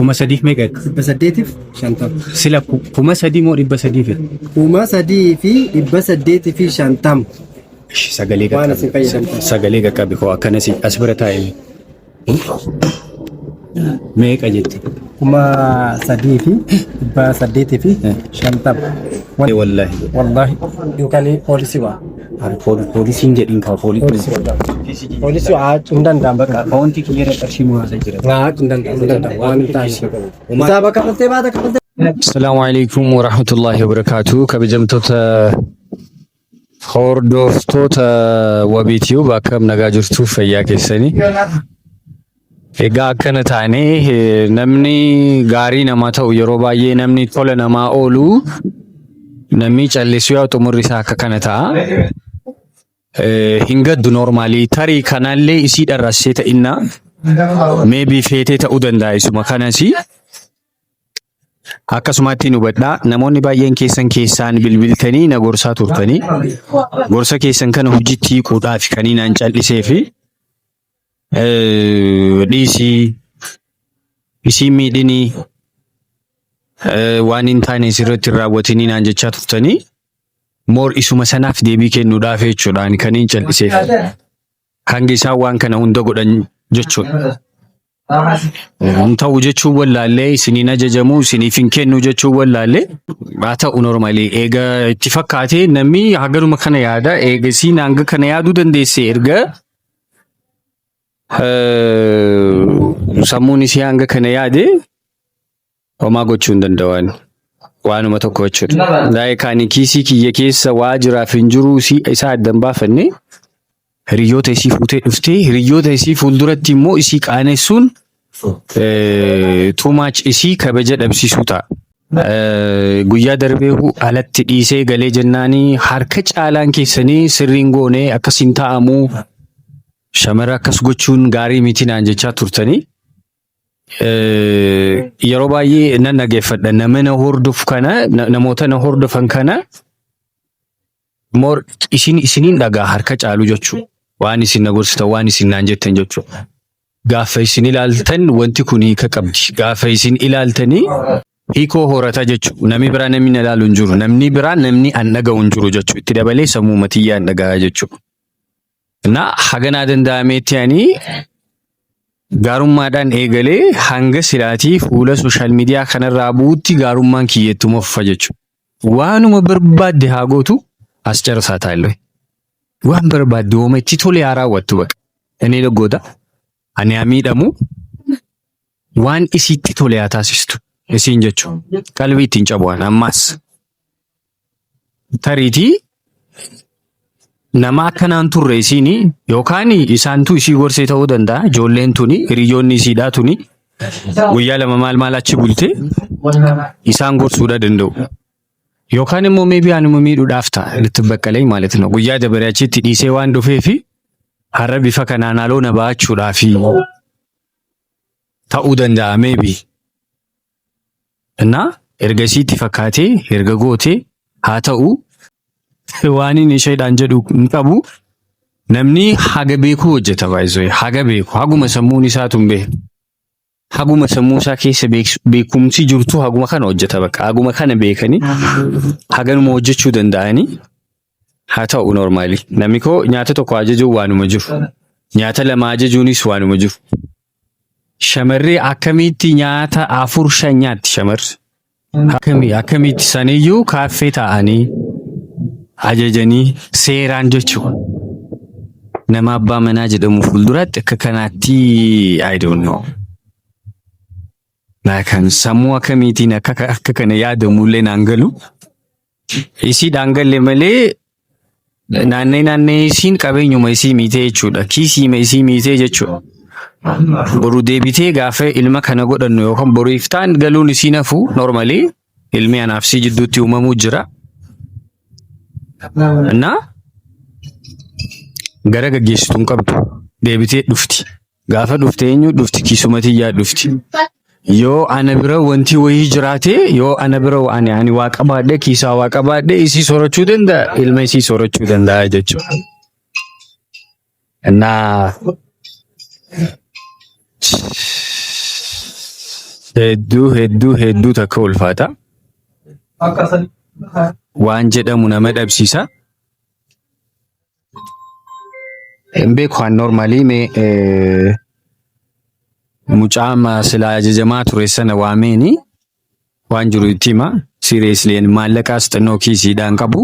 Kuma sadiif meeqa? 850. Sila 3000 moo 800 fedha? 3850. Ishi sagalee Waan isin qaqqabe. fayyadamtan. Sagalee qaqqabe koo akkanas as bira taa'e. Meeqa jette? 3850. Wallaahi. Wallaahi. Yookaan poolisii waa. Poolisiin jedhin kaa poolisii. Poolisii waa hin danda'an bakka. Akkaawuntii kiyya irra qarshii muraasa jira. Waa hin danda'an hin danda'an waan hin taane. Isaa bakka kafaltee baata kafaltee. Asalaamu alaikum warahmatullahi wabarakatuh. Kabajamtoota hordoftoota Wabii Tube, akkam nagaa jirtu, fayyaa keessanii? Egaa akkana taanee namni gaarii namaa ta'u, yeroo baay'ee namni tola namaa oolu, namni callisuu yaa xumurri isaa akka kana ta'a. Hin gaddu normally, tarii kanallee isii dharrassee ta'inna, maybe feetee ta'uu danda'a isuma kanasi. Akkasumatti nu hubadhaa, namoonni baay'een keessan keessaan bilbiltanii na gorsaa turtanii, gorsa keessan kana hojiitti hiikuudhaaf kan inni callisee fi dhiisii, isii miidhinii, waan hin taane sirriitti hin raawwatinii naan jechaa turtanii, more isuma sanaaf deebii kennuudhaaf jechuudhaan kan hin calliseef. Hangi isaan waan kana hunda godhan jechuudha. Hin ta'u jechuun wallaallee, isiniin ajajamu isiniif hin kennu jechuun wallaallee, haa ta'u normally, eega itti fakkaatee namni haganuma kana yaada, eega isiin hanga kana yaaduu dandeesse, erga sammuun isii hanga kana yaade, homaa gochuu hin danda'an. Waanuma tokko jechuudha. Like ani kiisii kiyya keessa waa jiraaf hin jiru isaa addan baafanne, hiriyoota isii fuutee dhuftee hiriyoota isii fuulduratti immoo isii qaanessuun too much isii kabaja dhabsiisuu ta'a. Guyyaa darbee alatti dhiisee galee jennaanii harka caalaan keessanii sirriin goone, akkasiin taa'amuu, shamara akkas gochuun gaarii miti naan jechaa turtanii. Yeroo baay'ee nan dhageeffadha, nama na hordofu kana, namoota na hordofan kana more isin isiniin dhagaa harka caalu jechuudha. Waan isin na gorsitan, waan isin naan jettan jechuudha. Gaafa isin ilaaltan wanti kun hiika qabdi. Gaafa isin ilaaltanii hiikoo horata jechuudha. Namni biraa namni na ilaalu hin jiru. Namni biraa namni an dhaga'u hin jiru jechuudha. Itti dabalee sammuu matiyyaan dhaga'a jechuudha. Na haganaa danda'ameetti ani gaarummaadhaan eegalee hanga silaatii fuula social media kanarraa bu'utti gaarummaan kiyyettuma fufa jechuudha. Waanuma barbaadde haa gootu, as carsaa taallee. Waan barbaadde hooma itti tole haa raawwattu baqa. Inni dhoggoota. Ani haa miidhamu, waan isiitti tole haa taasistu. Isiin jechuudha. Qalbii ittiin cabu'an ammaas. Tariitii nama akkanaan turre isiin, yookaan isaantu isii gorsee ta'uu danda'a. Ijoolleen tuni, hiriyoonni isiidhaa tuni, guyyaa 2 maal maal achi bulte isaan gorsuudha danda'u. Yookaan immoo maybe anuma miidhuudhaaf ta'a. Itti baqqalee ማለት ነው. Guyyaa dabaree achitti dhiisee waan dhufee fi har'a bifa kanaan haaloo na ba'achuudhaaf ta'uu danda'a maybe. Innaa erga isiitti fakkaatee erga gootee haa ta'u, waan inni isheedhaan jedhu hin qabu. Namni haga beekuu hojjeta baay'isee, haga beeku, haguma sammuun isaatu hin beeku. Haguma sammuu isaa keessa beekumsi jirtu haguma kana hojjeta bakka, haguma kana beekanii haganuma hojjechuu danda'anii, haa ta'u normally. Namni koo nyaata tokko ajajuun waanuma jiru. Nyaata lama ajajuunis waanuma jiru. Shamarree akkamitti nyaata afur shan nyaatti shamarri? Akkamitti saniyyuu kaaffee taa'anii ajajanii seeraan jechuudha. Nama abbaa manaa jedhamu fuulduratti akka kanaatti, I don't know. Kan sammuu akkamiitiin akka kana yaadamullee naan galu. Isiidhaan galle malee naannee naannee isiin qabeenyuma isii miitee jechuudha. Kiisiima isii miitee jechuudha. Boru deebitee gaafa ilma kana godhannu yookaan boru iftaan galuun isii nafu, normally ilmi anaaf si jidduutti uumamuu jira. Na gara gaggeessituu hin qabdu. Deebitee dhufti. Gaafa dhufte eenyu dhufti? Kiisuma tiyyaa dhufti. Yoo ana bira wanti wayii jiraate, yoo ana bira ani waa qabaadhe, kiisaa waa qabaadhe, isii soorachuu danda'a, ilma isii soorachuu danda'a jechuudha. Innaa Hedduu hedduu hedduu takka ulfaata. Waan jedhamu nama dhabsiisa. Hin beeku an normally mee mucaa silaa ajajamaa ture sana waameeni waan jiru itti hima. Seriously maallaqaas xinnoo kiisiidhaan qabu.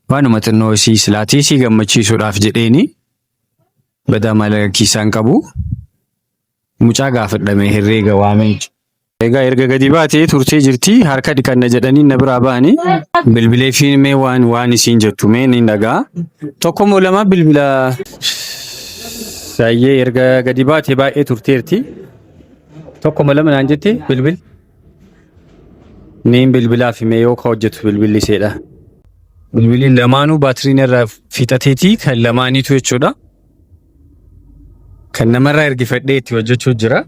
Waanuma xinnoo isii silaatii sii gammachiisuudhaaf jedheeni badaa maallaqa kiisaan qabu. Mucaa gaafadhame herreega waamee. Egaa erga gadi baatee turtee jirti harka dhiqanna jedhanii na biraa ba'anii bilbilee fi mee waan waan isiin jettu mee ni dhagaa. Tokko moo lama bilbila Sayyee erga gadi baatee baay'ee turteerti. Tokko moo lama naan jetti bilbil. Niin bilbilaaf mee yoo ka hojjetu bilbilli iseedha. Bilbilli lamaanuu baatiriin irraa fixateeti kan lamaaniitu jechuudha. Kan namarraa ergifadhee itti hojjechuu jira.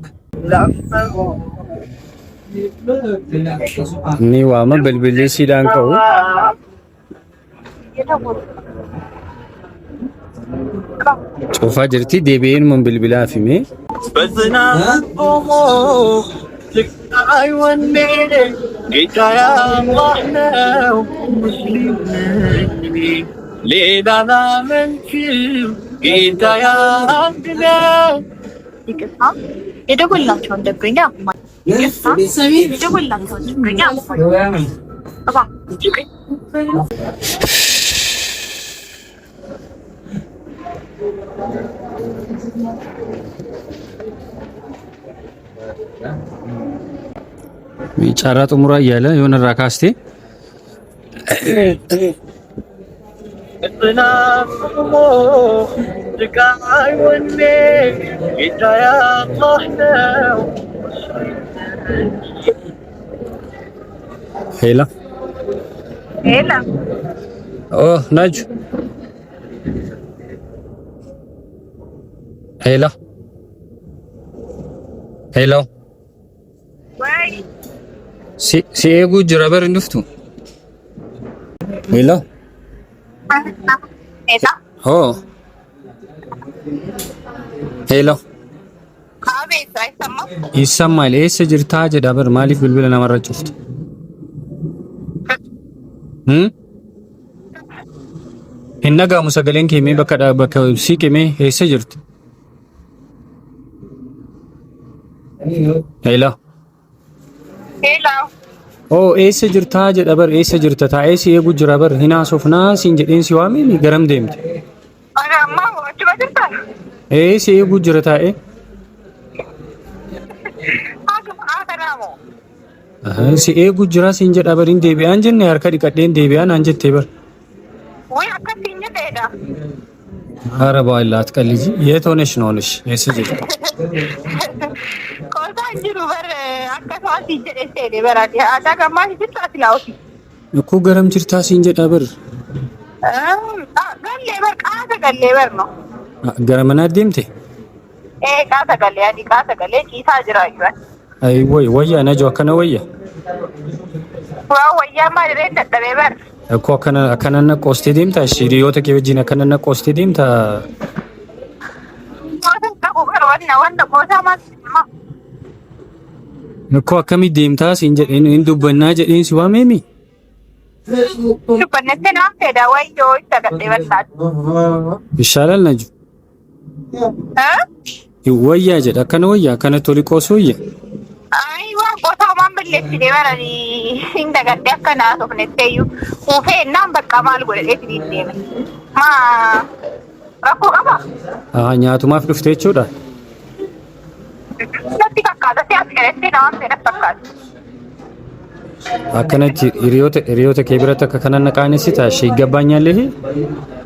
Ni waama bilbilli siidhaan ka'u. Cufaa jirti deebi'een bilbilaaf himee. ይቅርታ የደወልላቸውን ደንበኛ ይቅርታ የደወልላቸውን ደንበኛ እባክዎ Carraa xumuraa yaala yoon irraa kaastee. Hello. Hello. Oh, Naju. Hello. Hello. Wey. Si si eeguu jira bar hin dhuftu. Hello. Hello. Oh. Hello. አቤት፣ አይሰማም? ይሰማል። Eessa jirtaa jedha bar maaliif bilbila namarra cuftu? Hmm? Hin dhaga'amu sagaleen kee mee bakka bakka siqe mee eessa jirtu? Hello. Hello. Oh, eessa jirtaa jedha bar eessa jirta taa'ee si eegu jira bar hin haasofnaa siin jedheen si waameen garam deemte? Amma achuma jirtaa? Ee si eegu jira taa'ee. Haasaraamoo? Si eegu jira siin jedha bar hin deebi'aan jenne harka dhiqadheen deebi'aan naan jettee bar. ወይ akkasiin jedheedha. ኧረ በኋላ አትቀልጂ። የት ሆነሽ ነው ሆነሽ? Eessa jirta? Qosaan jiru bar akkasuma siin jedhe seene baraati. Aadaa gammaa jirtu ati laawuti. Akkoo garam jirtaa siin jedha bar. Gallee bar qaasa gallee bar no. Gara manaa deemte? Ee qaasa gallee ani qaasa gallee ciisaa jira iyyuu. Ayi wayya wayya Najuu akkana wayya. Waa wayyaa maalirree dadhabee bar. Akkoo akkana akkana na qoostee deemta? Hiriyoota kee wajjin akkana na qoostee deemta? Qoosa qabu bar wanna wanta qoosaa maal Akkoo akkamii deemtaa siin jedheen hin dubbannaa jedheen si waameemi? Dubbannetti naan fedha wayyoo isa gadhee bal'aati. Ishaalal Najuu. Wayyaa jedha akkana wayya akkana toli qoosuu wayya. Ayi waan qoosaa waan balleessine baranii hin dagadhe akka naasofnetti iyyuu kuufee innaan bakka maal godhadhee sibiin deeme. Maa rakkoo qaba? Nyaatumaaf dhufte jechuudha. Natti fakkaata si as galatti naan fedha fakkaata. Akkanatti hiriyoota hiriyoota kee biratti akka kana na qaanessita ishee ይገባኛል ይሄ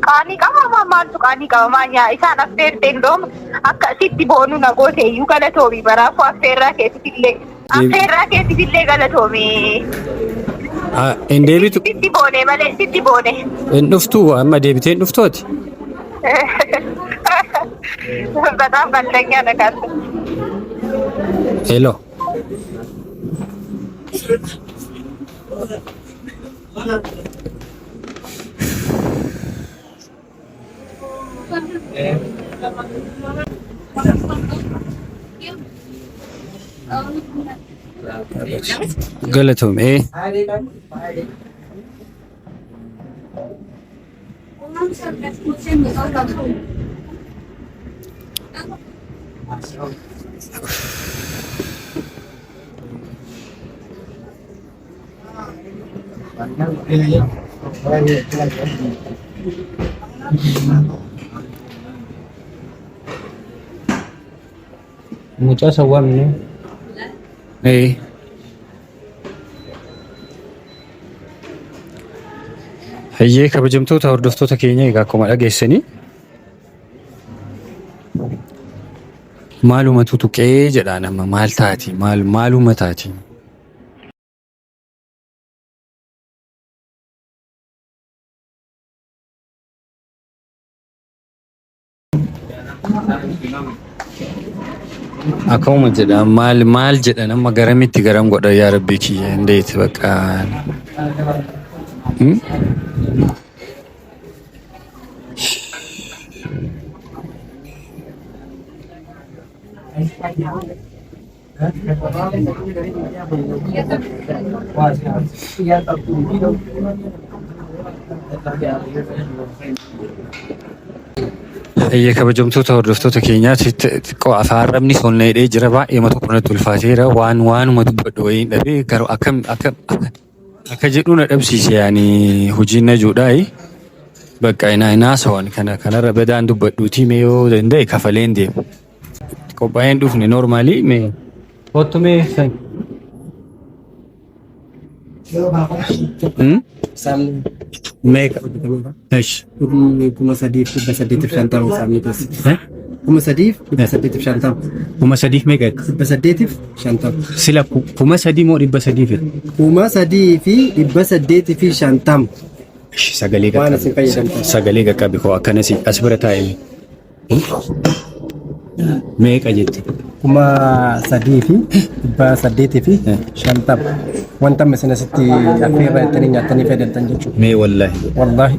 Qaanii qaba maa maaltu qaanii qaba maa nyaa isaan affeerteen dooma akka sitti boonu na goote iyyuu galatoomi baraafuu affeerraa keessitillee affeerraa keessitillee galatoomi. Hin deebitu Sitti boone malee sitti boone. hin dhuftu amma deebitee hin dhuftu ati? በጣም ቀልደኛ ነህ አንተ። Hello. Galatoom ee. Mucaa sawwaamne. Ee. Hayyee kabajamtoota hordoftoota keenya, egaa akkuma dhageessanii maalumatu tuqee jedha nama, maal taati, maal maaluma taati. Akkuma jedha, maal maal jedha nama, garamitti garam godha? Yaa rabbii kiyya, indeet bakka. Hmm? Eeyyee, kabajamtoota hordoftoota keenyaa, xiqqoo afaarramni sonneedhee jira, baay'ee tokko natti ulfaateera, waan waanuma dubbadhu wayiin dhabee, garuu akkam akkam akka jedhu na dhabsiise. Yaani hojiin na juudhaayi bakka ina inaasawan kana kanarra badaan dubbadhuutii, mee yoo danda'e kafaleen deema. Qophaa'een dhufne normally, mee kottu mee san. Saamni Meeqa? Esh. 3850 saamni keessa. Eh? 3850. 3000 meeqa? 850. Sila 3000 moo 300 fedha? 3850. Ishi, sagalee Waan isin qaqqabe. fayyadamtan. Sagalee qaqqabe koo akkanas as bira taa'e. Meeqa jette? 3850. Wanta amma isin asitti affeerraa jettanii nyaattanii fayyadamtan jechuudha. Mee wallahi. Wallaahi.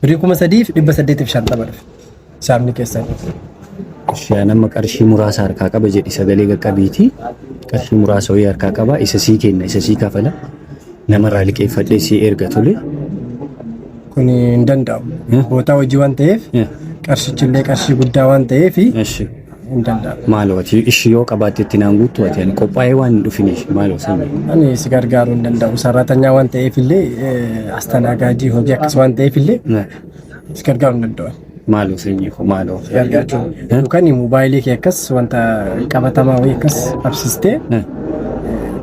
Birrii 3850 dhufe. Saamni keessan. Ishee nama qarshii muraasa harkaa qaba jedhi, sagalee qaqqabiiti. Qarshii muraasa wayii harkaa qaba. Isa sii kenna, isa sii kafala. Namarraa liqeeffadhee sii erga, tole. Kun hin danda'amu. Bootaa hojii waan ta'eef, qarshichillee qarshii guddaa waan ta'eef Ishi. hin danda'amu. Maaloo, ati ishii yoo qabaatte itti naan guuttu, ati ani qophaa'ee waan hin dhufiniif, maaloo sanyii. Ani si gargaaruu hin danda'u. Sarratanyaa waan ta'eef illee, astanaagaajii hojii akkas waan ta'eef illee si gargaaruu hin danda'u. Maaloo sanyii koo, maaloo. Si gargaaruu yookaan moobaayilii kee akkas wanta qabatamaa wayii akkas qabsiistee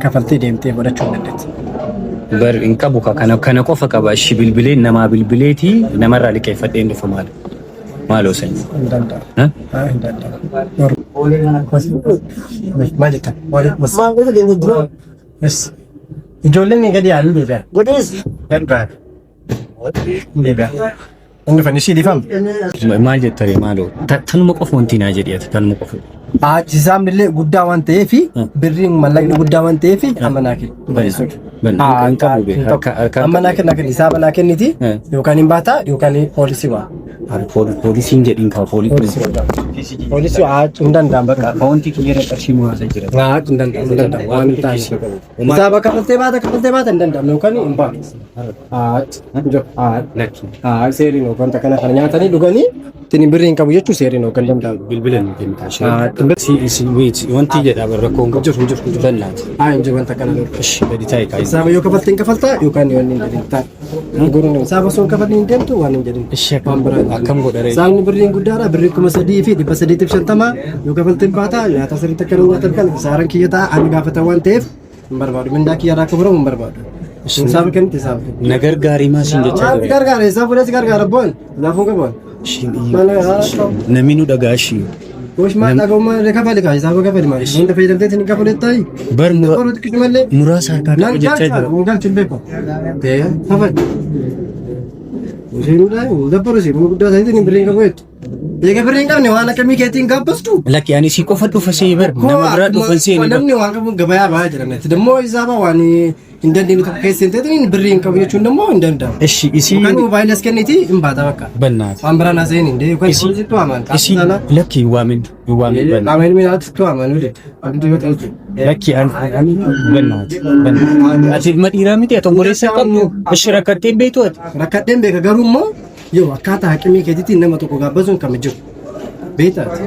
kafaltee deemtee godhachuu hin dandeessa. Bar hin qabu ka, kana kana qofa qaba. Ishi, bilbilee namaa bilbileetii namarraa liqeeffadheen dhufa, maaloo. Maaloo sanyii. Hin danda'amu. Eh? Haa, hin danda'amu. Maal jettan? Maal gosa deemu dura? Ijoolleen gadi yaa'anii deebi'an. Godhees. Gadi ba'an. Deebi'an. Inni fan ishii dhiifama. Maal jettare, maaloo? Tanuma qofa wanti naa jedhi ati, tanuma qofa. Hisaabni illee guddaa waan ta'eef, birriin mallaqni guddaa waan ta'eef, amma naa kenni. Hin qabu be. Harkaan Amma naa kenna, kenni hisaaba naa kenniti, yookaan hin baataa yookaan poolisii waa. Poolisiin jedhin kaa, poolisii. Poolisii waa hin danda'amu bakka. Akkaawuntii kiyyarra qarshii muraasa jira. Waa hin danda'amu, hin danda'amu waan hin taane. Hisaaba kafaltee baata, kafaltee baata, hin danda'amu yookaan hin baatu. Lakki. Seeriin wanta kana kana nyaatanii dhuganii ittiin birrii hin qabu jechuun seeriin hoggan danda'amu. Bilbila nu kennitaa ishee. Si wait, wanti jedha bar rakkoon qabu. Jiru, jiru, jiru. Bal'aati. Haa, hin jiru wanta kana nurra. Ishi, gadi taa'e kaa'i. Hisaaba yoo kafaltee hin kafaltaa yookaan waan hin jedhin ta'a. Guruun hisaaba osoo hin kafalin hin deemtu, waan hin jedhin. Ishi, Waan biraa hin akkam godha ree? Hisaabni birriin guddaadha. Birrii 3850 yoo kafaltee hin baataa, nyaata sirriitti akka nyaatan kan kisaaran kiyya ta'a, ani gaafata waan ta'eef hin barbaadu. Mindaa kiyya irraa akka furamu hin barbaadu. Hisaaba kennite, hisaaba kennite. Na gargaarii, maa siin jechaa Maal ture. gargaara? Hisaaba fuudhee si gargaara boon. Hisaaba qabu. Ishiin Maal haa namni nu dhagaa ishii. Gosh, maal dhaga'ummaa, kafali kaa, hisaaba kafali, maal hunda fayyadamtee isin kafalee taa'i. Bar Qorru xiqqishu malee. muraasa harkaa Nan qaba jechaa galcha, jira. hin galchu, hin beeku. Kafali. Isheen dabbaru ishee guddaa isaaniitiin birrii hin qabu jettu. Eega birrii hin qabne waan akkamii keetiin gaabbastu? Lakki, ani si qofa dhufa see bar, nama biraa dhufan see ni Namni waan qabu gabayaa bahaa jira natti. Dammoo hisaaba waan hin dandeenye tokko keessa hin ta'in birrii hin qabu jechuun dammoo hin danda'amu. Ishi isii Yookaan moobaayilii as kenniti, hin baata bakka. bannaati. Waan biraan haasa'in hin deemu. Yookaan poolisiitti waaman. Isii, lakki, hin waamin, hin waamin, banna. Qaama ilmi naatti waaman. Wanti yoo ta'u. Lakki ani bannaati. Bannaati. Ati ilma dhiiraa miti ati obboleessa hin qabdu. Ishi rakkattee hin beektu ati. Rakkadheen beeka garuu immoo yoo akkaataa haqimii keetiitiin nama tokko gaabbasuun kama jiru. Beektaati.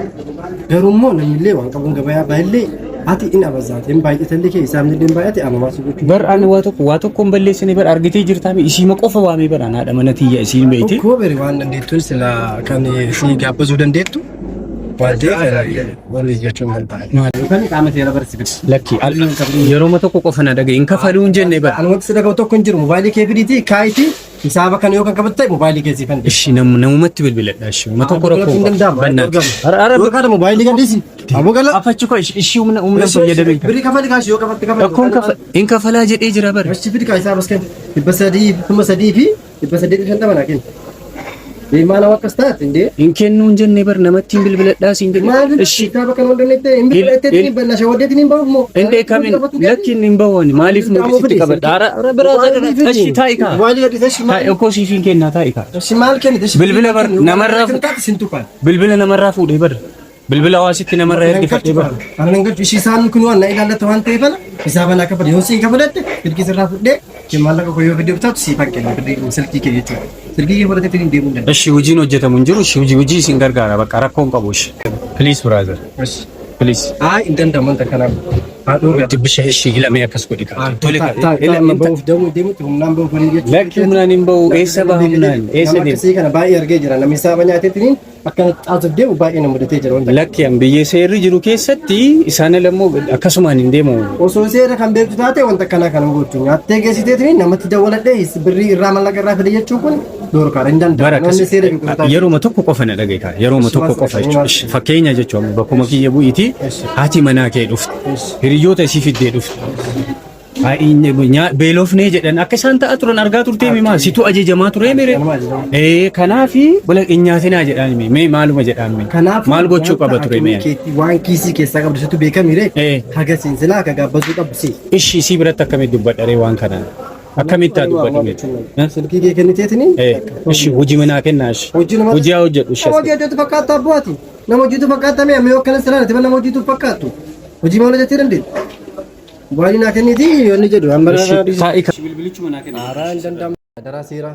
Garuu immoo namnillee waan qabuun gabayaa baay'illee ati in abazaate hin baay'atallee kee isaan illee hin baay'ate amamaa si gochuu. Bar ani waa tokko hin balleessine bar argitee jirtaa mi isiima qofa waamee bar ana haadha mana tiyya isiin beekte. Tokkoo bari waan dandeettuun sila kan si gaabbasuu dandeettu waan ta'eef warri jechuun kan ta'an. Yookaan qaama seera barsiifatu. Lakki yerooma tokko qofa na dhagaye hin kafaluu hin jenne bar. Ani wanti si dhagahu tokko hin jiru mobaayilii kee fidiitii kaayitii hisaaba kana yoo kan qabatu ta'e mobaayilii kee siifan. Ishi namumatti bilbiladha ishi uma tokko rakkoo hin danda'amu. Bannaati. Ara Yookaan mobaayilii kan dhiisi. Aboo gala. afachi koo ishi humna fayyadamee. Birrii kafali kaashi yoo kafatte kafali. Rakkoon hin kafalaa jedhee jira bar. Achi fidi kaayisaa bas kenni. 300, 3,850 naa kenni. Deemaa nama akkas taate indee. Hin kennuu hin jenne bar namatti hin bilbiladhaa siin jedhe. Maal Ishi kitaaba kana hunda dandeette hin bilbilatte hin bal'aa shawaddeetiin hin bahu moo. Indee kamin lakkiin hin bahu maaliif nuti qabadha. Ara biraa ishi taa'i kaa. Mobaayilii gadhiise ishi maal Taa'i okkoo siif hin kennaa taa'i kaa. ishi maal kennite ishi Bilbila bar namarraa taate sin tuqan. Bilbila namarraa fuudhee bar. Bilbila hawaasitti namarraa ergifadhee bar. Ana nan galchu ishii isaan kun waan na ilaallata waan ta'eef ana hisaaba naa kafale yoo siin kafalatte silkii sirraa fudhee kee maallaqa koo yoo fidee bitaatu siifan kenna birrii silkii kee jechuudha. Silkii kee fudhatee fidin deemuu hin danda'u. Ishi hojiin hojjetamu hin jiru ishi hojii isin gargaara bakka rakkoo hin qabu ishi. Please brother. Please. Haa hin danda'amu wanta kanaaf. Haa dhugaa. Bisha ishi ilamee akkas godhi kaa. Tole kaa. Amma bahuuf deemu deemutti humnaan bahuuf waliin jechuudha. Lakki humnaan hin bahu eessa baha humnaan eessa Nama deema. akkasii kana baay'ee argee jira. Namni saaba nyaateetiin akkana xaasuuf deemu baay'ee na mudatee jira wanta. Lakki an biyya seerri jiru keessatti isaan lammoo akkasumaan hin deemu. Osoo seera kan beektu taate wanta akkanaa kana gochuu nyaattee geessiteetiin namatti dawwaladhee birrii irraa mallaqa irraa fide jechuun kun doorkaadha hin danda'amu. Bara Namni seera beeku taate. Yeruma tokko qofa na dhagaye kaa yeruma tokko qofa jechuudha. Fakkeenya jechuun bakkuma kiyya bu'iiti haati manaa kee dhufte hiriyoota isii fiddee dhufte. Beelofnee jedhan akka isaan ta'aa turan argaa turtee mimaa situ ajajamaa turee mere. Kanaafi wala hin nyaatinaa jedhaan mee maaluma jedhaan mee Kanaaf maal gochuu qaba ture mee. Waan kiisii keessaa qabdu situ beekamire haga siinsilaa akka gaabbasuu qabdu si. Ishi isii biratti akkamitti dubbadha ree waan kanaan akkamitti haa dubbadhu mee. Silkii kee kenniteetini. Ishi hojii manaa kennaa ishi. Hojii nama Hojii haa hojjedhu ishi. Nama hojii hojjetu fakkaata abbooti. Nama hojiitu fakkaata mee amma yoo akkana siraan ati nama hojiitu fakkaattu. Hojii maal hojjettee dandeettu? Mobaayilii naa kenniti yoo inni jedhu amma Taa'i ka. Bilbilichuma naa kenna. Haaraa hin danda'amu. Adaraa seeraa.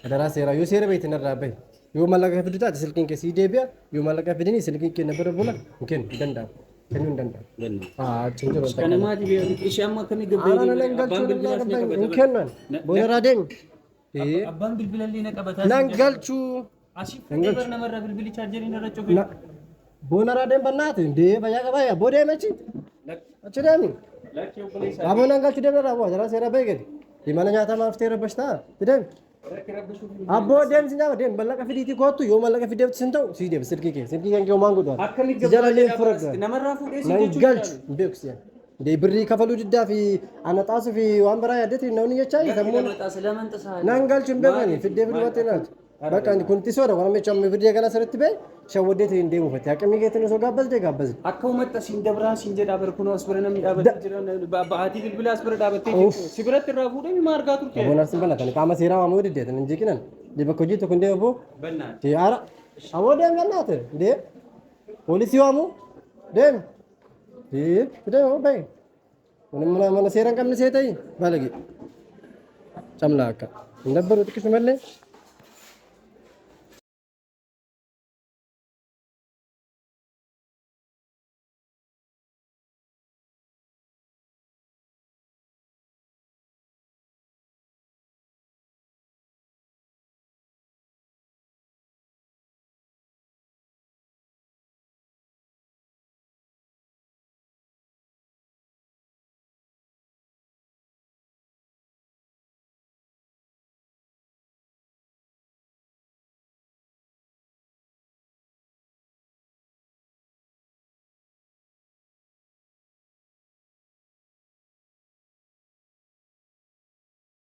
Adaraa seeraa. Yoo seera beekte narraa bahi. Yoo mallaqa fidu taate silkiin kee sii deebi'a. Yoo mallaqa fidini silkiin kee na bira bula hin kennu hin danda'amu. Kennuu hin danda'amu. Haa achi hin jiru. wanta kana. Kanamaati ishee amma akkamii Haaraan nan galchuu nan galchuu hin kennan. Boodarraa deemi. Abbaan bilbilallee na qabataa. Nan galchuu. Asii fuudhee bar namarraa bilbili chaarjeriin irra cufee. Boodarraa deemi bannaate. Dee fayyaa qabaa yaa boo deemi achi. Achi deemi. Aboo nan galchuu deemi irraa bu'a. Jaraa seera bahi gadi. Mana nyaataa maal fittee rabbashtaa? Deemi. Abboo deemi si nyaama deemi mallaqa fidiitii koottu yoo mallaqa fideeftu sin ta'u sii deebi silkii kee silkii kan kee homaan godhu. Akkamitti Si jala lee fudhadhu. Namarraa fuudhee si Nan jechuu galchu hin beeku si. Dee birrii kafaluu diddaa fi ana xaasuu fi waan biraa yaaddeeti namni jechaa sammuun nan galchu hin beekani fiddee fidumatti naatu. Bakka kun tisoodha waan meeshaa amma fiddee kana sirriitti ba'e shawwaddeetiin hin deemu fatte haqamii keetiin osoo gaabbasdee gaabbasde. Akka uummata siin dabraa siin jedhaa bar kunoo as bira namni dhaabatee jira ba'aatii bilbila as bira dhaabattee jirtu si biratti irraa fuudhee maa argaa turte. Aboon arsin bana kan qaama seeraa waamuu diddeetan hin jeqinan. Dee bakka hojii tokko hin deemu aboo. Bannaan. Dee ara. Aboo deem gannaate dee. Poolisii waamuu deem. Dee deem aboo bahi. Mana mana seera hin qabne see ta'i balage. Camlaa akka. Hin dabbaru xiqqishu malee.